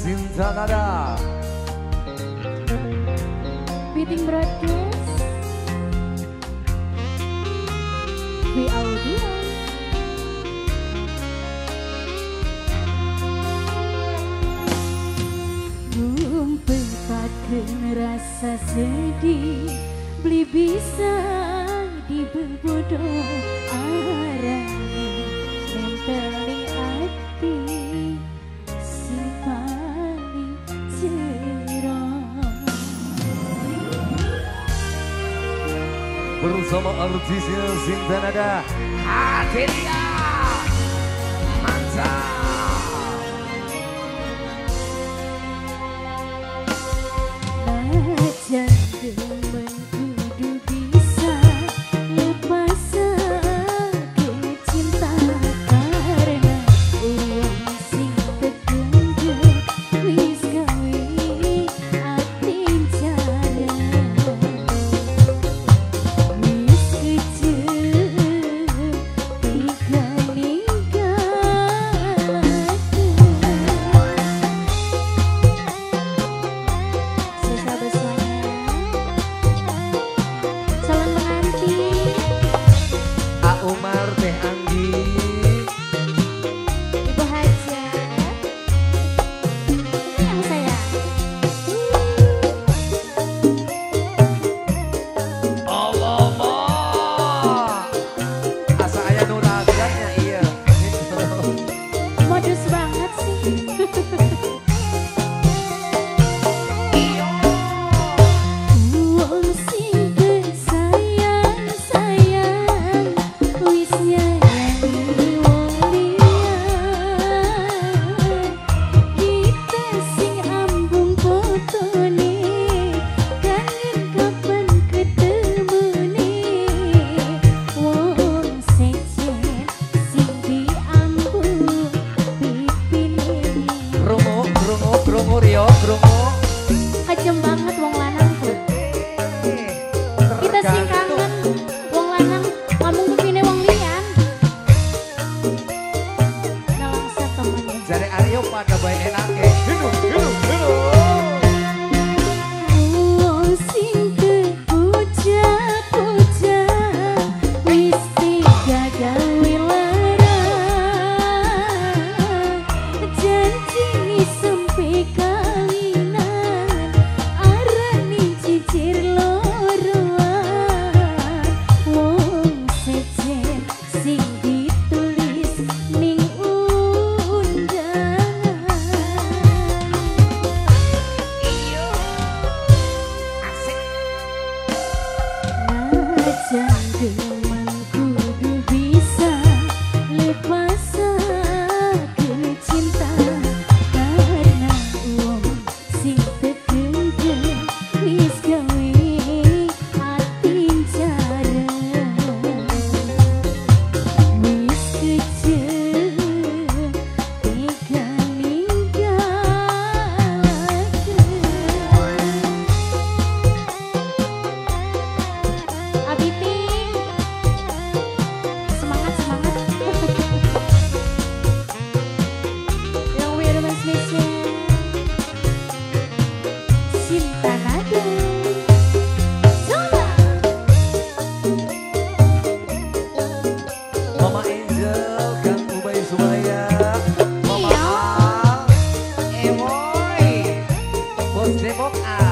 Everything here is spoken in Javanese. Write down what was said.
Sinta Nada. Beating Broadcast We Audio. Ngumpetakeun rasa sedih, beli bisa dibebodo arane nempel ning ati sing paling jero. Bersama artisnya Sinta Nada, Adelia mantap. Demen kudu bisa lepasakeun cinta karena uang sing tegenggem wis gawe ati cara wis kecil tiga ninggalkeun. Susah besarnya calon pengantin A Umar Teh Anggi, Ibu Hajat yang sayang. Allah, asa aya nu ragannya iya. Modus banget sih. Wong sing kesayang sayang wis nyayangi wong liya, kita sing ambung fotone kangen kapan ketemune. Wong sejen sing diambung pipine. Krungu, krungu, krungu Rio, krungu. Kejem banget wong lanang tuh. Kita sing kangen wong lanang ngomong pipine wong liyan. Nalangsa temen ya. Jare Aryo pada bae enake. Hidup, hidup, hidup. Wong sing kepuja-puja wis tega gawe lara, janji sampe kawinan arani cicir loroan. Wong sejen sing ditulis ning undangan. Asik. Najan demen kudu bisa lepasakeun cinta karena wong sing tegenggem wis gawe ati cara wis kecil tega ninggalkeun. Abiting, semangat semangat. Yang weird Mas Mesya, Sinta Nada. Coba. Mama Angel, Kang Ubay Sumaya, Mama Iya. Al, Ewoy, Bos Depok A.